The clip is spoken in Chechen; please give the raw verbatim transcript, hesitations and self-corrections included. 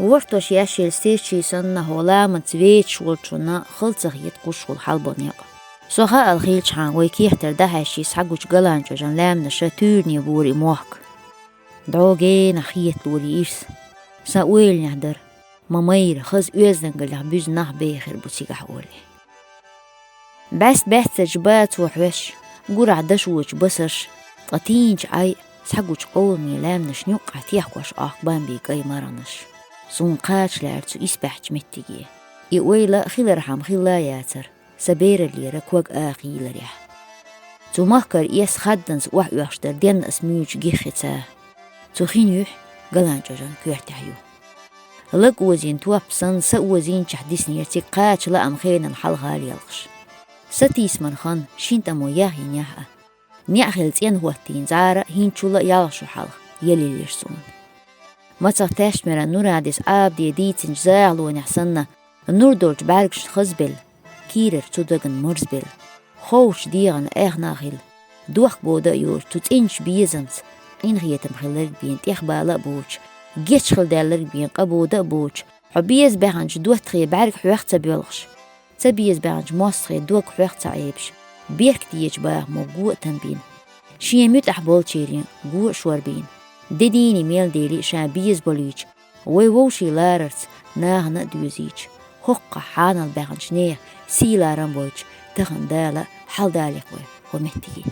Вортош яшшел стечий санна хӀо ламаца вечаш волчунна хала ца хета кхушхула хьалбо некъ. Со хаал хилчхьан вай кехтар дахьаьший схьагучу галанчӀожан лаьмнаша туьйране бора и мохк. ДӀогенахь хеталора ирс. Сан ойланехь дара, ма майра, хаза оьздангаллех буьзна нах бехар бу цигахь олий. БӀаьста баьццарчу бацо хьоьсуш, гурахь дашочу басарш, ткъа тийначу Ӏай, схьагучу къовланийн лаьмнаш нюккъахь техкош Ӏохку бамбий кӀай маргӀанаш. Суна кхача лаьара цу исбаьхьчу меттиге. И ойла а хилархьама хилла а яцара, сан бераллера ког аха йийларехь. Цу махкара эс хадданца охьаоьхуш дара денна ас муьйчу гиххица. Цу хин юьхь галанчӀожан коьртехь ю. Лаг озийна топ санна, са озийначехь диснера цига кхача лаам хенан хьалха лелхаш. Сатийсаман хан шин тӀамо яхйинехь а. НеӀ хилла цӀена хӀоттийна зӀара а хӀинчул а ялх шу хьалха ялиллира суна. Мацах тешмеран Нурадис Ӏабаде дийцинчу захалонехь санна, нур долчу бӀаьргашна хазбелла, кийрара цу дагна марзбелла, ховшучу дегӀана аьхна а хилла, дохк бода а йоцуш, цу цӀеначу безамца къинхетам хилларг бен тӀехбала а боцуш, гечхила даьлларг бен къа бода а боцуш, хьо беза баьхначу доттагӀе бӀаьрг хьоьх ца боьлхуш, ца беза баьхначу мостагӀе дог хьоьх ца Ӏебаш, беркат ечу бахамо го а тамбийна, шен муьтӀахь болчеран го а шорбийна, де дийне мел дели ша беза болуьйтуш, вай вовшийн ларарца нахана а доьзийча, хӀоккхахь хьанал баьхначу нехан сий-ларам бойтуш, тахана Дала хьаладалийта вай хӀо меттиге.